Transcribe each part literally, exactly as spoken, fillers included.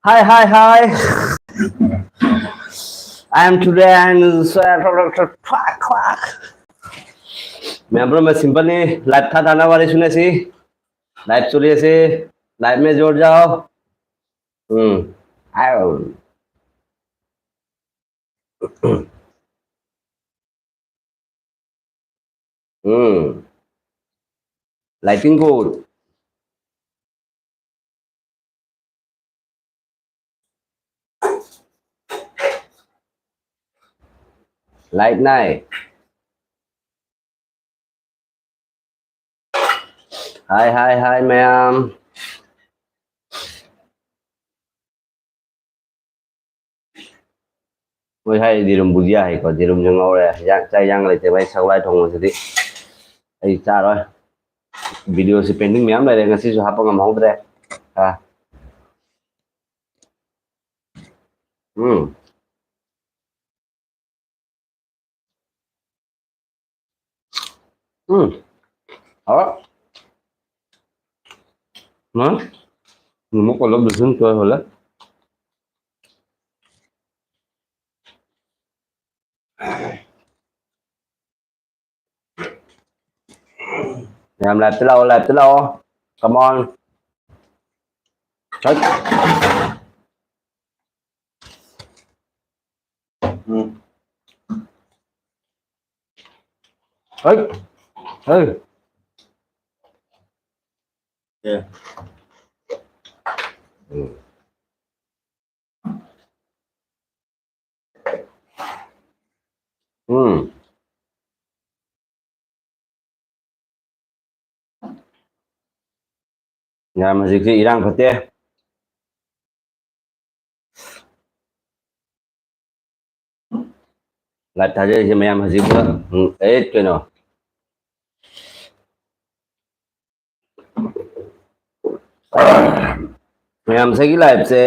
Hi, hi, hi. I am today and ꯃꯌꯥꯝ ꯄꯨꯝꯅꯃꯛ simpleꯅꯤ, live ꯊꯥ ꯊꯥꯅ ꯋꯥꯔꯤ ꯁꯨꯅꯁꯤ꯫ Live ꯆꯨꯔꯦꯁꯤ꯫ Live में जुड़ जाओ। ꯎꯝ꯫ ꯎꯝ꯫ Lighting code꯫ Light ꯅꯥꯏ꯫ Hi, hi, hi, ꯃꯌꯥꯝ꯫ ꯃꯣꯏ ꯍꯥꯏ ꯌꯦꯔꯨꯝ ꯕꯨꯖꯤꯌꯥ ꯍꯥꯏꯀꯣ, ꯌꯦꯔꯨꯝꯁꯨ ꯉꯧꯔꯦ꯫ ꯍꯤꯟꯖꯥꯡ, ꯆꯥꯛ ꯏꯟꯖꯥꯡ ꯂꯩꯇꯦꯕ, ꯑꯩ ꯁꯒꯣꯜ ꯍꯋꯥꯏ ꯊꯣꯡꯕꯁꯤꯗꯤ ꯑꯩ ꯆꯥꯔꯣꯏ꯫ Videoꯁꯤ pending ꯃꯌꯥꯝ ꯂꯩꯔꯦ, ꯉꯁꯤꯁꯨ ꯍꯥꯞꯄ ꯉꯝꯍꯧꯗ꯭ꯔꯦ꯫ ꯑꯥ꯫ ꯎꯝ꯫ ꯎꯝ꯫ ꯍꯥꯎꯔꯦ꯫ ꯎꯝ꯫ ꯅꯃꯨꯛ ꯀꯣꯜꯂ ꯕꯤꯁꯅꯨ ꯇꯣꯏ ꯍꯣꯜꯂꯦ꯫ ꯃꯌꯥꯝ liveꯇ ꯂꯥꯛꯑꯣ, liveꯇ ꯂꯥꯛꯑꯣ꯫ Come on. ꯍꯠ꯫ ꯎꯝ꯫ ꯍꯠ꯫ ꯍꯠ꯫ ꯑꯦ꯫ ꯎꯝ꯫ ꯎꯝ꯫ ꯌꯥꯝ ꯍꯧꯖꯤꯛꯁꯤ ꯏꯔꯥꯡ ꯐꯠꯇꯦ꯫ Live ꯊꯥꯖꯔꯤꯁꯦ ꯃꯌꯥꯝ ꯍꯧꯖꯤꯛ ꯄꯨꯔꯥ, ꯎꯝ, ꯑꯦ, ꯀꯩꯅꯣ꯫ ꯃꯌꯥꯝ ꯉꯁꯥꯏꯒꯤ liveꯁꯦ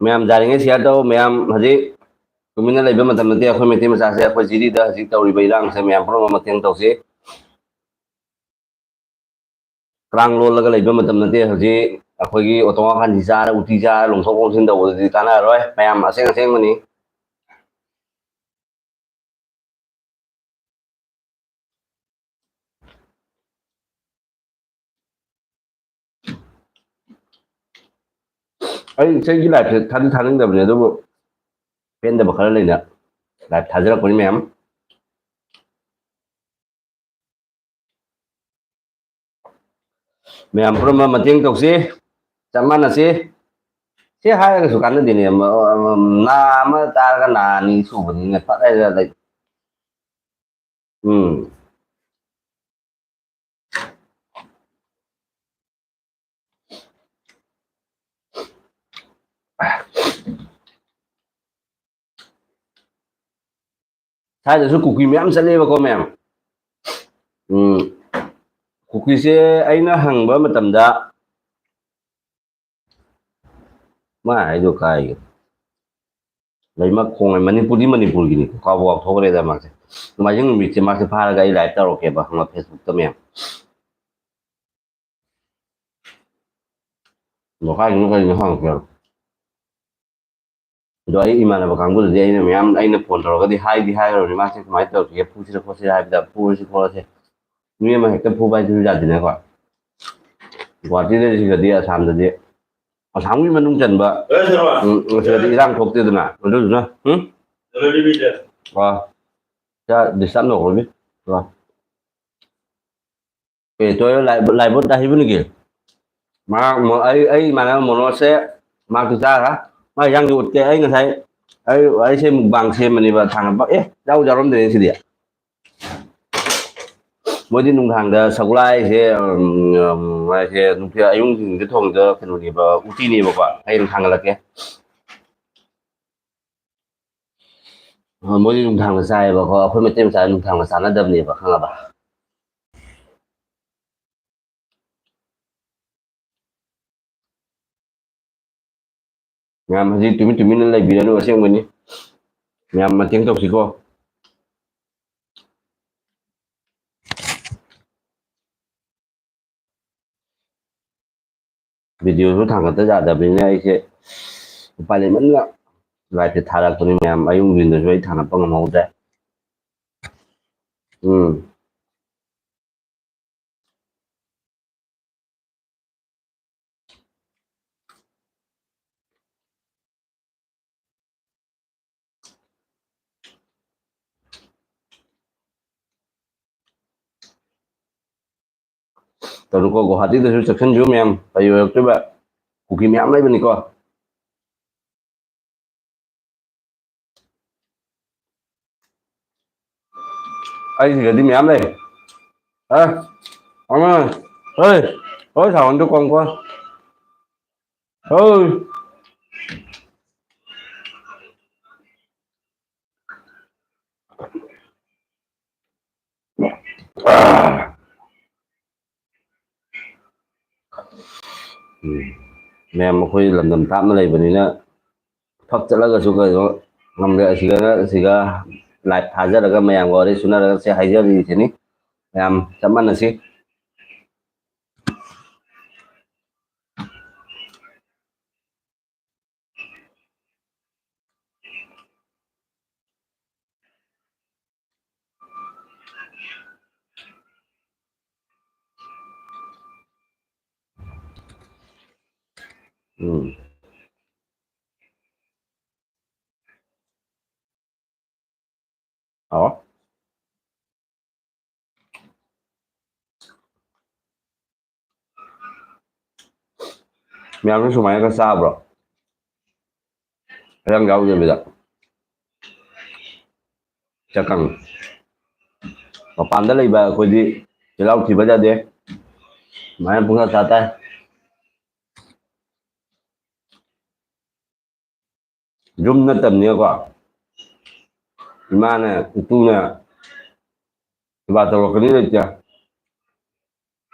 ꯃꯌꯥꯝ ꯌꯥꯔꯤꯉꯩ share ꯇꯧ꯫ ꯃꯌꯥꯝ ꯍꯧꯖꯤꯛ ꯇꯨꯃꯤꯟꯅ ꯂꯩꯕ ꯃꯇꯝ ꯅꯠꯇꯦ꯫ ꯑꯩꯈꯣꯏ ꯃꯩꯇꯩ ꯃꯆꯥꯁꯦ ꯑꯩꯈꯣꯏ ꯖꯤꯔꯤꯗ ꯍꯧꯖꯤꯛ ꯇꯧꯔꯤꯕ ꯏꯔꯥꯡꯁꯦ ꯃꯌꯥꯝ ꯄꯨꯝꯅꯃꯛ ꯃꯇꯦꯡ ꯇꯧꯁꯤ꯫ ꯀ꯭ꯔꯥꯡ ꯂꯣꯜꯂꯒ ꯂꯩꯕ ꯃꯇꯝ ꯅꯠꯇꯦ ꯍꯧꯖꯤꯛ꯫ ꯑꯩꯈꯣꯏꯒꯤ ꯑꯣꯇꯣꯉꯥ ꯈꯥꯟꯁꯤ ꯆꯥꯔ, ꯎꯇꯤ ꯆꯥꯔ, ꯂꯣꯡꯊꯣꯛ ꯂꯣꯡꯁꯤꯟ ꯇꯧꯕꯗꯨꯗꯤ ꯀꯥꯟꯅꯔꯔꯣꯏ꯫ ꯃꯌꯥꯝ ꯑꯁꯦꯡ ꯑꯁꯦꯡꯕꯅꯤ꯫ ꯑꯩ ꯏꯁꯩꯒꯤ ꯂꯥꯏꯞꯁꯦ ꯊꯥꯗꯤ ꯊꯥꯅꯤꯡꯗꯕꯅꯦ, ꯑꯗꯨꯕꯨ ꯄꯦꯟꯗꯕ ꯈꯔ ꯂꯩꯅ ꯂꯥꯏꯞ ꯊꯥꯖꯔꯛꯄꯅꯤ ꯃꯌꯥꯝ꯫ ꯃꯌꯥꯝ ꯄꯨꯝꯅꯃꯛ ꯃꯇꯦꯡ ꯇꯧꯁꯤ, ꯆꯞ ꯃꯥꯟꯅꯁꯤ꯫ ꯁꯤ ꯍꯥꯏꯔꯒꯁꯨ ꯀꯥꯟꯅꯗꯦꯅꯦ꯫ ꯑꯃ, ꯑꯃ, ꯅꯥ ꯑꯃ ꯇꯥꯔꯒ ꯅꯥ ꯑꯅꯤ ꯁꯨꯕꯅꯤꯅ ꯐꯠ ꯍꯥꯏꯔꯒ ꯂꯩ꯫ ꯎꯝ꯫ ꯁ꯭ꯋꯥꯏꯗꯁꯨ ꯀꯨꯀꯤ ꯃꯌꯥꯝ ꯆꯠꯂꯦꯕꯀꯣ ꯃꯌꯥꯝ꯫ ꯎꯝ, ꯀꯨꯀꯤꯁꯦ ꯑꯩꯅ ꯍꯪꯕ ꯃꯇꯝꯗ, ꯃꯥ ꯍꯥꯏꯗꯣ ꯀꯥꯏꯒꯦ? ꯂꯩꯃ ꯈꯣꯡꯉꯩ ꯃꯅꯤꯄꯨꯔꯗꯤ ꯃꯅꯤꯄꯨꯔꯒꯤꯅꯤ, ꯀꯥꯎꯕ ꯀꯥꯎꯊꯣꯛꯈ꯭ꯔꯦꯗ ꯃꯥꯁꯦ꯫ ꯅꯣꯡꯃꯥꯏꯖꯤꯡ ꯅꯨꯃꯤꯠꯁꯦ ꯃꯥꯁꯦ ꯐꯥꯔꯒ ꯑꯩ ꯂꯥꯏꯚ ꯇꯧꯔꯛꯀꯦꯕ, ꯈꯪꯕ, ꯐꯦꯁꯕꯨꯛꯇ ꯃꯌꯥꯝ꯫ ꯂꯣꯈꯥꯏꯗꯨꯅ ꯀꯔꯤꯅꯣ ꯍꯪꯉꯛꯀꯦ꯫ ꯑꯗꯣ ꯑꯩ ꯏꯃꯥꯟꯅꯕ ꯀꯥꯡꯕꯨꯗꯗꯤ ꯑꯩꯅ ꯃꯌꯥꯝ, ꯑꯩꯅ ꯐꯣꯟ ꯇꯧꯔꯒꯗꯤ ꯍꯥꯏꯗꯤ ꯍꯥꯏꯈ꯭ꯔꯕꯅꯤ, ꯃꯥꯁꯦ ꯀꯃꯥꯏꯅ ꯇꯧꯔꯒꯦ, ꯐꯨꯁꯤꯔ ꯈꯣꯠꯁꯤꯔ ꯍꯥꯏꯕꯗ, ꯐꯨꯔꯁꯤ ꯈꯣꯠꯂꯁꯤ, ꯃꯤ ꯑꯃ ꯍꯦꯛꯇ ꯐꯨꯕ ꯍꯥꯏꯗꯨꯁꯨ ꯌꯥꯗꯦꯅꯀꯣ꯫ ꯒꯨꯍꯥꯇꯤꯗ ꯁꯤꯗꯗꯤ, ꯑꯁꯥꯝꯗꯗꯤ, ꯑꯁꯥꯝꯒꯤ ꯃꯅꯨꯡ ꯆꯟꯕ, ꯎꯝ, ꯁꯤꯗꯗꯤ ꯏꯔꯥꯡ ꯊꯣꯛꯇꯦꯗꯅ, ꯑꯗꯨꯗꯨꯅ, ꯎꯝ? ꯑꯣ, ꯗꯤꯁꯇꯥꯔꯕ ꯇꯧꯈ꯭ꯔꯕꯤ꯫ ꯑꯣ꯫ ꯑꯦ, ꯇꯣꯏꯌꯣ ꯂꯥꯏꯕ-, ꯂꯥꯏꯕ ꯇꯥꯍꯤꯕꯅꯤꯒꯤ꯫ ꯃꯥ, ꯃꯣ-, ꯑꯩ, ꯑꯩ ꯏꯃꯥꯟꯅꯕ ꯃꯣꯅꯣꯖꯁꯦ ꯃꯥꯛꯇꯤ ꯆꯥꯈ꯭ꯔꯥ? ꯃꯥ ꯍꯤꯟꯖꯥꯡꯗꯤ ꯎꯠꯇꯦ꯫ ꯑꯩ ꯉꯁꯥꯏ, ꯑꯩ, ꯑꯩꯁꯦ ꯃꯨꯛꯕꯥꯡ ꯁꯦꯝꯕꯅꯦꯕ ꯊꯥꯡꯒꯠꯄ꯫ ꯑꯦ, ꯆꯥꯕꯨ ꯆꯥꯔꯝꯗ꯭ꯔꯦꯅꯦ ꯁꯤꯗꯤ꯫ ꯃꯣꯏꯗꯤ ꯅꯨꯡꯗꯥꯡꯗ ꯁꯒꯣꯜꯍꯋꯥꯏꯁꯦ, ꯎꯝ, ꯎꯝ, ꯍꯥꯏꯁꯦ ꯅꯨꯡꯊꯤꯜ, ꯑꯌꯨꯛ ꯅꯨꯡꯊꯤꯜꯁꯦ ꯊꯣꯡꯉꯤꯗꯣ ꯀꯩꯅꯣꯅꯦꯕ, ꯎꯇꯤꯅꯦꯕꯀꯣ꯫ ꯍꯌꯦꯡ ꯊꯥꯡꯒꯠꯂꯛꯀꯦ꯫ ꯑ, ꯃꯣꯏꯗꯤ ꯅꯨꯡꯗꯥꯡꯗ ꯆꯥꯏꯌꯦꯕꯀꯣ, ꯑꯩꯈꯣꯏ ꯃꯩꯇꯩ ꯃꯆꯥ ꯅꯨꯡꯗꯥꯡꯗ ꯆꯥꯅꯗꯕꯅꯦꯕ, ꯈꯪꯉꯕ? ꯃꯌꯥꯝ ꯍꯧꯖꯤꯛ ꯇꯨꯃꯤꯟ ꯇꯨꯃꯤꯟꯅ ꯂꯩꯕꯤꯔꯅꯨ, ꯑꯁꯦꯡꯕꯅꯤ꯫ ꯃꯌꯥꯝ ꯃꯇꯦꯡ ꯇꯧꯁꯤꯀꯣ꯫ ꯚꯤꯗꯤꯑꯣꯁꯨ ꯊꯥꯡꯒꯠꯇ ꯌꯥꯗꯕꯅꯤꯅ ꯑꯩꯁꯦ ꯎꯄꯥꯏ ꯂꯩꯃꯟꯗꯅ ꯂꯥꯏꯞꯇ ꯊꯥꯔꯛꯄꯅꯤ ꯃꯌꯥꯝ꯫ ꯑꯌꯨꯛ ꯅꯨꯡꯊꯤꯟꯗꯁꯨ ꯑꯩ ꯊꯥꯡꯒꯠꯄ ꯉꯝꯍꯧꯗ꯭ꯔꯦ꯫ ꯎꯝ꯫ ꯇꯧꯔꯣꯀꯣ, ꯒꯨꯋꯥꯍꯥꯇꯤꯗꯁꯨ ꯆꯦꯛꯁꯤꯟꯕꯤꯌꯨ ꯃꯌꯥꯝ, ꯀꯔꯤ ꯑꯣꯏꯔꯛꯇꯣꯏꯕ? ꯀꯨꯀꯤ ꯃꯌꯥꯝ ꯂꯩꯕꯅꯤꯀꯣ꯫ ꯑꯩ ꯁꯤꯗꯗꯤ ꯃꯌꯥꯝ ꯂꯩ꯫ ꯑ, ꯑꯃ, ꯍꯣꯏ, ꯍꯣꯏ, ꯁꯥꯎꯟꯗꯣ ꯀꯣꯡ ꯀꯣ꯫ ꯍꯣꯏ꯫ ꯎꯝ꯫ ꯃꯌꯥꯝ ꯑꯩꯈꯣꯏ ꯂꯝꯗꯝ ꯊꯥꯞꯅ ꯂꯩꯕꯅꯤꯅ ꯐꯛ ꯆꯠꯂꯒꯁꯨ ꯀꯩꯅꯣ ꯉꯝꯗꯦ꯫ ꯑꯁꯤꯒ, ꯑꯁꯤꯒ ꯂꯥꯏꯞ ꯊꯥꯖꯔꯒ ꯃꯌꯥꯝꯒ ꯋꯥꯔꯤ ꯁꯨꯅꯔꯒ ꯁꯤ ꯍꯥꯏꯖꯔꯤꯁꯤꯅꯤ꯫ ꯃꯌꯥꯝ ꯆꯞ ꯃꯥꯟꯅꯁꯤ꯫ ꯎꯝ꯫ ꯑꯣ꯫ ꯃꯌꯥꯝꯁꯨ ꯁꯨꯃꯥꯏꯅꯒ ꯆꯥꯕ꯭ꯔꯣ? ꯍꯤꯗꯥꯛ ꯌꯥꯎꯗꯕꯤꯗ꯫ ꯆꯀꯪ꯫ ꯃꯄꯥꯟꯗ ꯂꯩꯕ ꯑꯩꯈꯣꯏꯗꯤ ꯆꯤꯜꯍꯥꯎ ꯊꯤꯕ ꯌꯥꯗꯦ꯫ ꯁꯨꯃꯥꯏꯅ ꯄꯨꯡꯆꯥ ꯆꯥ ꯇꯥꯏ꯫ ꯌꯨꯝ ꯅꯠꯇꯕꯅꯤꯅꯀꯣ, ꯏꯃꯥꯅ, ꯏꯇꯨꯅ ꯁꯦꯕꯥ ꯇꯧꯔꯛꯀꯅꯤ ꯂꯩꯇꯦ꯫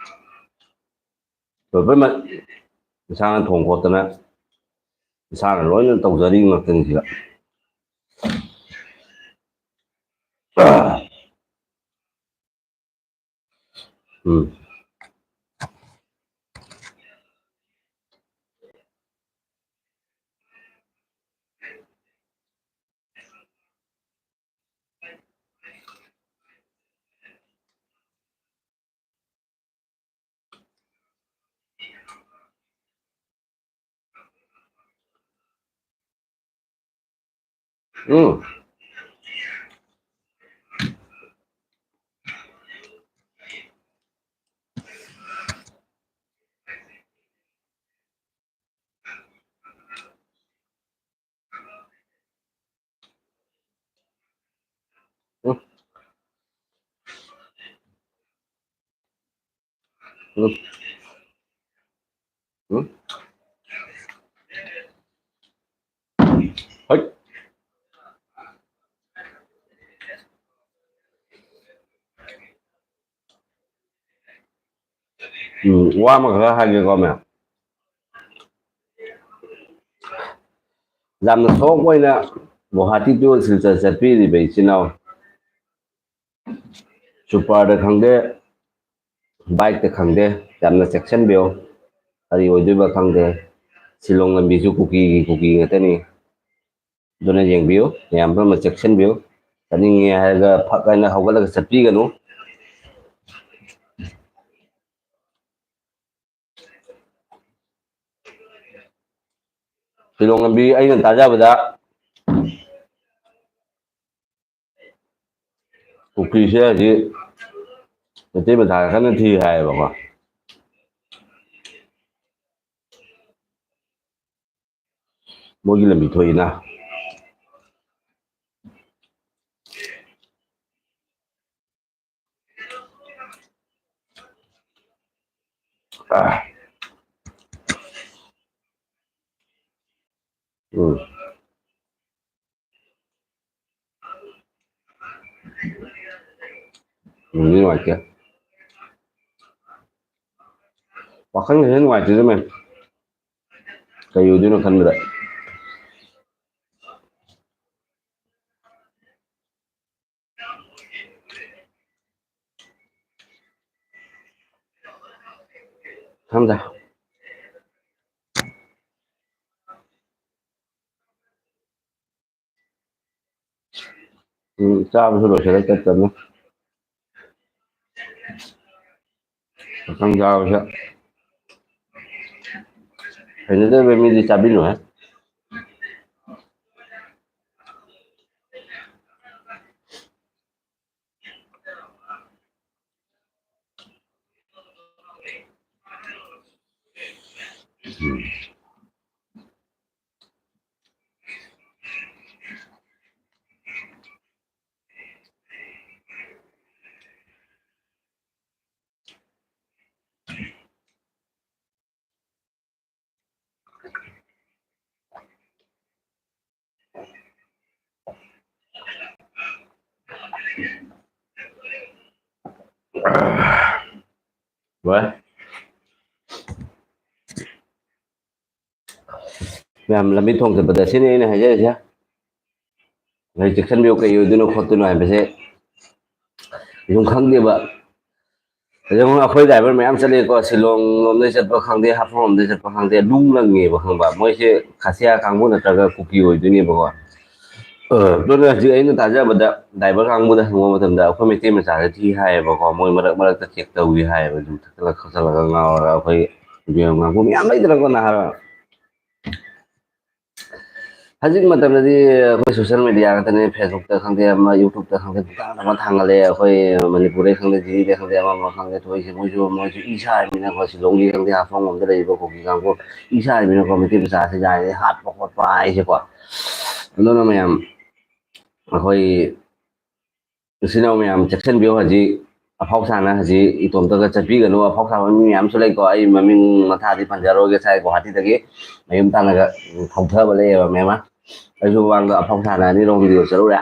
ꯂꯣꯏꯅꯃꯛ ꯏꯁꯥꯅ ꯊꯣꯡ ꯈꯣꯠꯇꯅ ꯏꯁꯥꯅ ꯂꯣꯏꯅ ꯇꯧꯖꯔꯤ ꯉꯥꯛꯇꯅꯤ ꯁꯤꯗ꯫ ꯎꯝ꯫ ꯎꯝ꯫ ꯎꯝ꯫ ꯎꯝ꯫ ꯎꯝ꯫ ꯍꯣꯏ꯫ ꯎꯝ, ꯋꯥ ꯑꯃꯈꯛ ꯍꯥꯏꯒꯦꯀꯣ, ꯃꯌꯥꯝ꯫ ꯌꯥꯝꯅ ꯁꯣꯛ ꯑꯣꯏꯅ ꯒꯨꯋꯥꯍꯥꯇꯤ to ꯁꯤꯜꯆꯔ ꯆꯠꯄꯤꯔꯤꯕ ꯏꯆꯤꯟ ꯏꯅꯥꯎ, ꯆꯨꯄꯥꯔꯗ ꯈꯪꯗꯦ, ꯕꯥꯏꯛꯇ ꯈꯪꯗꯦ, ꯌꯥꯝꯅ ꯆꯦꯛꯁꯤꯟꯕꯤꯌꯨ꯫ ꯀꯔꯤ ꯑꯣꯏꯗꯣꯏꯕ ꯈꯪꯗꯦ꯫ ꯁꯤꯂꯣꯡ ꯂꯝꯕꯤꯁꯨ ꯀꯨꯀꯤꯒꯤ ꯀꯨꯀꯤ ꯉꯥꯛꯇꯅꯤ꯫ ꯑꯗꯨꯅ ꯌꯦꯡꯕꯤꯌꯨ, ꯃꯌꯥꯝ ꯄꯨꯝꯅꯃꯛ ꯆꯦꯛꯁꯤꯟꯕꯤꯌꯨ꯫ ꯆꯠꯅꯤꯡꯉꯦ ꯍꯥꯏꯔꯒ ꯐꯛ ꯍꯥꯏꯅ ꯍꯧꯒꯠꯂꯒ ꯆꯠꯄꯤꯒꯅꯨ꯫ ꯁꯤꯂꯣꯡ ꯂꯝꯕꯤ ꯑꯩꯅ ꯇꯥꯖꯕꯗ ꯀꯨꯀꯤꯁꯦ ꯍꯧꯖꯤꯛ ꯃꯩꯇꯩ ꯃꯆꯥ ꯀꯟꯅ ꯊꯤ ꯍꯥꯏꯌꯦꯕꯀꯣ꯫ ꯃꯣꯏꯒꯤ ꯂꯝꯕꯤ ꯊꯣꯛꯏꯅ꯫ ꯑꯥ꯫ ꯎꯝ꯫ ꯅꯨꯡꯗꯤ ꯅꯨꯡꯉꯥꯏꯇꯦ꯫ ꯋꯥꯈꯜꯒꯁꯦ ꯅꯨꯡꯉꯥꯏꯇꯦꯗ, ꯃꯦꯝ꯫ ꯀꯩ ꯑꯣꯏꯗꯣꯏꯅꯣ ꯈꯟꯕꯗ꯫ ꯊꯝꯖ꯫ ꯎꯝ, ꯆꯥꯕꯁꯨ ꯂꯣꯏꯁꯤꯜꯂꯦ ꯇꯞ ꯇꯞꯅ꯫ ꯃꯊꯪ ꯆꯥꯕꯁꯦ ꯍꯩꯅꯗꯕ ꯃꯤꯗꯤ ꯆꯥꯕꯤꯅꯨꯍꯦ꯫ ꯎꯝ꯫ ꯚꯥꯏ꯫ ꯃꯌꯥꯝ ꯂꯝꯕꯤ ꯊꯣꯡ ꯆꯠꯄꯗ ꯁꯤꯅꯤ ꯑꯩꯅ ꯍꯥꯏꯖꯔꯤꯁꯦ꯫ ꯅꯣꯏ ꯆꯦꯛꯁꯤꯟꯕꯤꯌꯨ, ꯀꯩ ꯑꯣꯏꯗꯣꯏꯅꯣ ꯈꯣꯠꯇꯣꯏꯅꯣ ꯍꯥꯏꯕꯁꯦ ꯑꯗꯨꯝ ꯈꯪꯗꯦꯕ꯫ ꯑꯗꯨꯝ ꯑꯩꯈꯣꯏ ꯗ꯭ꯔꯥꯏꯚꯔ ꯃꯌꯥꯝ ꯆꯠꯂꯦꯀꯣ, ꯁꯤꯂꯣꯡ ꯂꯣꯝꯗꯩ ꯆꯠꯄ ꯈꯪꯗꯦ, ꯍꯥꯐꯂꯣꯡ ꯂꯣꯝꯗꯩ ꯆꯠꯄ ꯈꯪꯗꯦ, ꯅꯨꯡ ꯂꯪꯉꯦꯕ, ꯈꯪꯕ? ꯃꯣꯏꯁꯦ ꯈꯥꯁꯤꯌꯥ ꯀꯥꯡꯕꯨ ꯅꯠꯇ꯭ꯔꯒ ꯀꯨꯀꯤ ꯑꯣꯏꯗꯣꯏꯅꯦꯕꯀꯣ꯫ ꯑ, ꯑꯗꯨꯅ ꯍꯧꯖꯤꯛ ꯑꯩꯅ ꯇꯥꯖꯕꯗ ꯗ꯭ꯔꯥꯏꯚꯔ ꯀꯥꯡꯕꯨꯗ ꯍꯪꯕ ꯃꯇꯝꯗ ꯑꯩꯈꯣꯏ ꯃꯩꯇꯩ ꯃꯆꯥꯁꯦ ꯊꯤ ꯍꯥꯏꯌꯦꯕꯀꯣ, ꯃꯣꯏ ꯃꯔꯛ ꯃꯔꯛꯇ ꯆꯦꯛ ꯇꯧꯏ ꯍꯥꯏꯌꯦꯕ, ꯑꯗꯨꯝ ꯊꯛꯆꯜꯂ ꯈꯣꯠꯆꯜꯂꯒ ꯉꯥꯎꯔꯒ ꯑꯩꯈꯣꯏ ꯌꯨ ꯀꯥꯡꯕꯨ ꯃꯌꯥꯝ ꯂꯩꯗꯅꯀꯣ ꯅꯍꯥꯔꯣꯜ꯫ ꯍꯧꯖꯤꯛ ꯃꯇꯝꯗꯗꯤ ꯑꯩꯈꯣꯏ ꯁꯣꯁꯦꯜ ꯃꯦꯗꯤꯌꯥ ꯉꯥꯛꯇꯅꯦ, ꯐꯦꯁꯕꯨꯛꯇ ꯈꯪꯗꯦ, ꯑꯃ ꯌꯨꯇ꯭ꯌꯨꯕꯇ ꯈꯪꯗꯦ, ꯄꯨꯡꯊꯥꯡꯗ ꯑꯃ ꯊꯥꯡꯒꯠꯂꯦ꯫ ꯑꯩꯈꯣꯏ ꯃꯅꯤꯄꯨꯔꯗꯩ ꯈꯪꯗꯦ, ꯗꯤꯜꯂꯤꯗꯩ ꯈꯪꯗꯦ, ꯑꯃ ꯑꯃ ꯈꯪꯗꯦ, ꯊꯣꯛꯏꯁꯦ ꯃꯣꯏꯁꯨ, ꯃꯣꯏꯁꯨ ꯏ ꯁꯥꯔꯤꯃꯤꯅꯀꯣ, ꯁꯤꯂꯣꯡꯒꯤ ꯈꯪꯗꯦ, ꯍꯥꯐꯂꯣꯡ ꯂꯣꯝꯗ ꯂꯩꯔꯤꯕ ꯀꯨꯀꯤ ꯀꯥꯡꯕꯨ ꯏ ꯁꯥꯔꯤꯃꯤꯅꯀꯣ, ꯃꯩꯇꯩ ꯃꯆꯥꯁꯦ ꯌꯥꯔꯤꯉꯩ ꯍꯥꯠꯄ ꯈꯣꯠꯄ ꯍꯥꯏꯁꯦꯀꯣ꯫ ꯑꯗꯨꯅ ꯃꯌꯥꯝ ꯑꯩꯈꯣꯏ ꯏꯆꯤꯟ ꯏꯅꯥꯎ ꯃꯌꯥꯝ ꯆꯦꯛꯁꯤꯟꯕꯤꯌꯨ꯫ ꯍꯧꯖꯤꯛ ꯑꯐꯥꯎ ꯁꯥꯅ ꯍꯧꯖꯤꯛ ꯏꯇꯣꯝꯇꯒ ꯆꯠꯄꯤꯒꯅꯨ꯫ ꯑꯐꯥꯎ ꯁꯥꯕ ꯃꯤ ꯃꯌꯥꯝꯁꯨ ꯂꯩꯀꯣ, ꯑꯩ ꯃꯃꯤꯡ ꯃꯊꯥꯗꯤ ꯄꯟꯖꯔꯣꯏꯒꯦ꯫ ꯉꯁꯥꯏ ꯒꯨꯍꯥꯇꯤꯗꯒꯤ ꯃꯌꯨꯝ ꯇꯥꯟꯅꯒ ꯊꯧꯊꯕ ꯂꯩꯌꯦꯕ ꯃꯌꯥꯝ ꯑꯃ꯫ ꯑꯩꯁꯨ ꯃꯃꯥꯡꯗ ꯑꯐꯥꯎ ꯁꯥꯅ ꯑꯅꯤꯔꯣꯝ ꯚꯤꯗꯤꯑꯣ ꯆꯠꯂꯨꯔꯦ꯫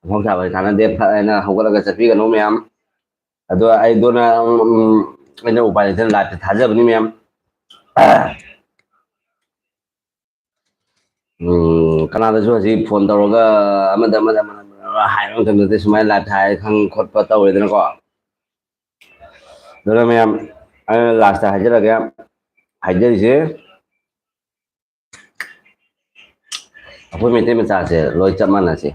ꯑꯐꯥꯎ ꯁꯥꯕ ꯀꯥꯟꯅꯗꯦ, ꯐꯠ ꯍꯥꯏꯅ ꯍꯧꯒꯠꯂꯒ ꯆꯠꯄꯤꯒꯅꯨ ꯃꯌꯥꯝ꯫ ꯑꯗꯣ ꯑꯩꯗꯣꯅ, ꯎꯝ, ꯎꯝ, ꯑꯩꯅ ꯎꯄꯥꯏ ꯂꯩꯇꯅ ꯂꯥꯏꯚꯇ ꯊꯥꯖꯕꯅꯤ ꯃꯌꯥꯝ꯫ ꯎꯝ, ꯀꯅꯥꯗꯁꯨ ꯍꯧꯖꯤꯛ ꯐꯣꯟ ꯇꯧꯔꯒ ꯑꯃꯗ, ꯑꯃꯗ, ꯑꯃꯗ, ꯑꯃꯗ ꯍꯥꯏꯕ ꯃꯇꯝꯗꯗꯤ ꯁꯨꯃꯥꯏꯅ ꯂꯥꯏꯚ ꯊꯥꯏ ꯈꯪ ꯈꯣꯠꯄ ꯇꯧꯔꯦꯗꯅꯀꯣ꯫ ꯑꯗꯨꯅ ꯃꯌꯥꯝ, ꯑꯩꯅ ꯂꯥꯁꯇ ꯍꯥꯏꯖꯔꯒꯦ, ꯍꯥꯏꯖꯔꯤꯁꯦ, ꯑꯩꯈꯣꯏ ꯃꯩꯇꯩ ꯃꯆꯥꯁꯦ ꯂꯣꯏ ꯆꯞ ꯃꯥꯟꯅꯁꯤ꯫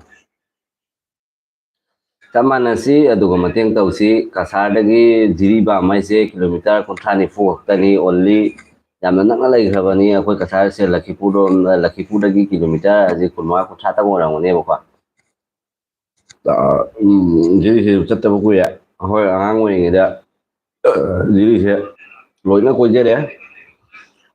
ꯆꯞ ꯃꯥꯟꯅꯁꯤ, ꯑꯗꯨꯒ ꯃꯇꯦꯡ ꯇꯧꯁꯤ꯫ ꯀꯁꯥꯔꯗꯒꯤ ꯖꯤꯔꯤꯕꯥꯝ ꯍꯥꯏꯁꯦ ꯀꯤꯂꯣꯃꯤꯇꯔ ꯀꯨꯟꯊ꯭ꯔꯥ ꯅꯤꯐꯨ ꯈꯛꯇꯅꯤ only꯫ ꯌꯥꯝꯅ ꯅꯛꯅ ꯂꯩꯈ꯭ꯔꯕꯅꯤ꯫ ꯑꯩꯈꯣꯏ ꯀꯁꯥꯔꯁꯦ ꯂꯈꯤꯄꯨꯔ ꯔꯣꯝꯗ, ꯂꯈꯤꯄꯨꯔꯗꯒꯤ ꯀꯤꯂꯣꯃꯤꯇꯔ ꯍꯧꯖꯤꯛ ꯀꯨꯟꯃꯉꯥ ꯀꯨꯟꯊ꯭ꯔꯥꯇꯪ ꯑꯣꯏꯔꯝꯒꯅꯦꯕꯀꯣ꯫ ꯑ, ꯎꯝ, ꯖꯤꯔꯤꯁꯦ ꯆꯠꯇꯕ ꯀꯨꯏꯔꯦ꯫ ꯑꯩꯈꯣꯏ ꯑꯉꯥꯡ ꯑꯣꯏꯔꯤꯉꯩꯗ, ꯑ, ꯖꯤꯔꯤꯁꯦ ꯂꯣꯏꯅ ꯀꯣꯏꯖꯔꯦ꯫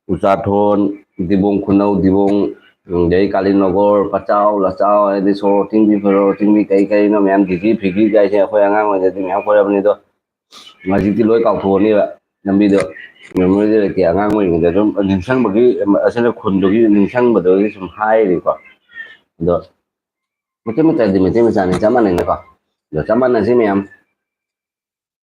ꯎꯆꯥꯊꯣꯟ, ꯗꯤꯕꯣꯡ ꯈꯨꯅꯧ, ꯗꯤꯕꯣꯡ, ꯑꯗꯩ ꯀꯥꯂꯤꯅꯒꯣꯔ, ꯄꯆꯥꯎ, ꯂꯆꯥꯎ, ꯍꯥꯏꯗꯤ ꯁꯣꯔꯣꯛ ꯆꯤꯡꯕꯤ, ꯐꯤꯔꯣ ꯆꯤꯡꯕꯤ, ꯀꯩ ꯀꯩꯅꯣ ꯃꯌꯥꯝ, ꯗꯤꯒꯤ ꯐꯤꯒꯤ ꯀꯥꯏꯁꯦ ꯑꯩꯈꯣꯏ ꯑꯉꯥꯡ ꯑꯣꯏꯔꯤꯉꯩꯗꯗꯤ ꯃꯌꯥꯝ ꯀꯣꯏꯔꯕꯅꯤ꯫ ꯑꯗꯣ ꯍꯧꯖꯤꯛꯇꯤ ꯂꯣꯏ ꯀꯥꯎꯊꯣꯛꯑꯅꯦꯕ ꯂꯝꯕꯤꯗꯣ꯫ ꯃꯦꯃꯣꯔꯤꯗ ꯂꯩꯇꯦ꯫ ꯑꯉꯥꯡ ꯑꯣꯏꯔꯤꯉꯩꯗ ꯑꯗꯨꯝ ꯅꯤꯡꯁꯤꯡꯕꯒꯤ, ꯑꯁꯤꯅ ꯈꯨꯟꯗꯨꯒꯤ ꯅꯤꯡꯁꯤꯡꯕꯗꯨꯒꯤ ꯁꯨꯝ ꯍꯥꯏꯔꯤꯀꯣ꯫ ꯑꯗꯣ ꯃꯩꯇꯩ ꯃꯆꯥꯗꯤ ꯃꯩꯇꯩ ꯃꯆꯥꯅꯤ, ꯆꯞ ꯃꯥꯟꯅꯩꯅꯀꯣ꯫ ꯑꯗꯣ ꯆꯞ ꯃꯥꯟꯅꯁꯤ ꯃꯌꯥꯝ꯫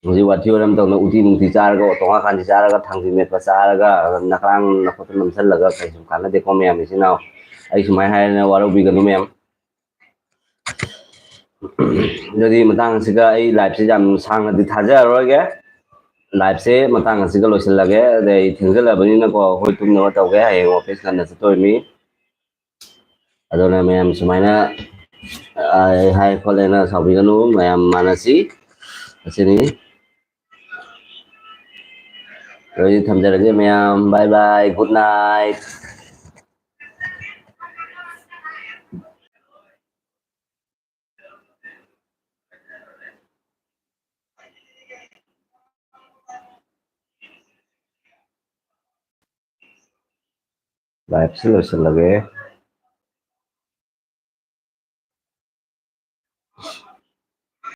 ꯍꯧꯖꯤꯛ ꯋꯥꯊꯤ ꯋꯥꯔꯦꯝ ꯇꯧꯅ ꯎꯇꯤ ꯅꯨꯡꯇꯤ ꯆꯥꯔꯒ, ꯑꯣꯇꯣꯉꯥ ꯈꯥꯟꯁꯤ ꯆꯥꯔꯒ, ꯊꯥꯡꯖꯤꯡ ꯃꯦꯠꯄ ꯆꯥꯔꯒ, ꯅꯈ꯭ꯔꯥꯡ ꯅꯈꯨꯠꯇ ꯅꯝꯁꯤꯜꯂꯒ ꯀꯩꯁꯨ ꯀꯥꯟꯅꯗꯦꯀꯣ ꯃꯌꯥꯝ ꯏꯆꯤꯟ ꯏꯅꯥꯎ꯫ ꯑꯩ ꯁꯨꯃꯥꯏꯅ ꯍꯥꯏꯔꯦꯅ ꯋꯥꯔꯧꯕꯤꯒꯅꯨ ꯃꯌꯥꯝ꯫ ꯑꯗꯨꯗꯤ ꯃꯇꯥꯡ ꯑꯁꯤꯒ ꯑꯩ liveꯁꯦ ꯌꯥꯝ ꯁꯥꯡꯅꯗꯤ ꯊꯥꯖꯔꯔꯣꯏꯒꯦ꯫ Liveꯁꯦ ꯃꯇꯥꯡ ꯑꯁꯤꯒ ꯂꯣꯏꯁꯤꯜꯂꯒꯦ꯫ ꯑꯗꯩ ꯊꯦꯡꯖꯤꯜꯂꯕꯅꯤꯅꯀꯣ, ꯑꯩꯈꯣꯏ ꯇꯨꯝꯅꯕ ꯇꯧꯒꯦ꯫ ꯍꯌꯦꯡ office ꯉꯟꯅ ꯆꯠꯇꯣꯏꯅꯤ꯫ ꯑꯗꯨꯅ ꯃꯌꯥꯝ ꯁꯨꯃꯥꯏꯅ, ꯑ, ꯍꯥꯏ ꯈꯣꯠꯂꯦꯅ ꯁꯥꯎꯕꯤꯒꯅꯨ, ꯃꯌꯥꯝ ꯃꯥꯟꯅꯁꯤ꯫ ꯑꯁꯤꯅꯤ꯫ ꯑꯗꯨꯗꯤ ꯊꯝꯖꯔꯒꯦ ꯃꯌꯥꯝ, bye bye, good night꯫ Liveꯁꯤ ꯂꯣꯏꯁꯤꯜꯂꯒꯦ꯫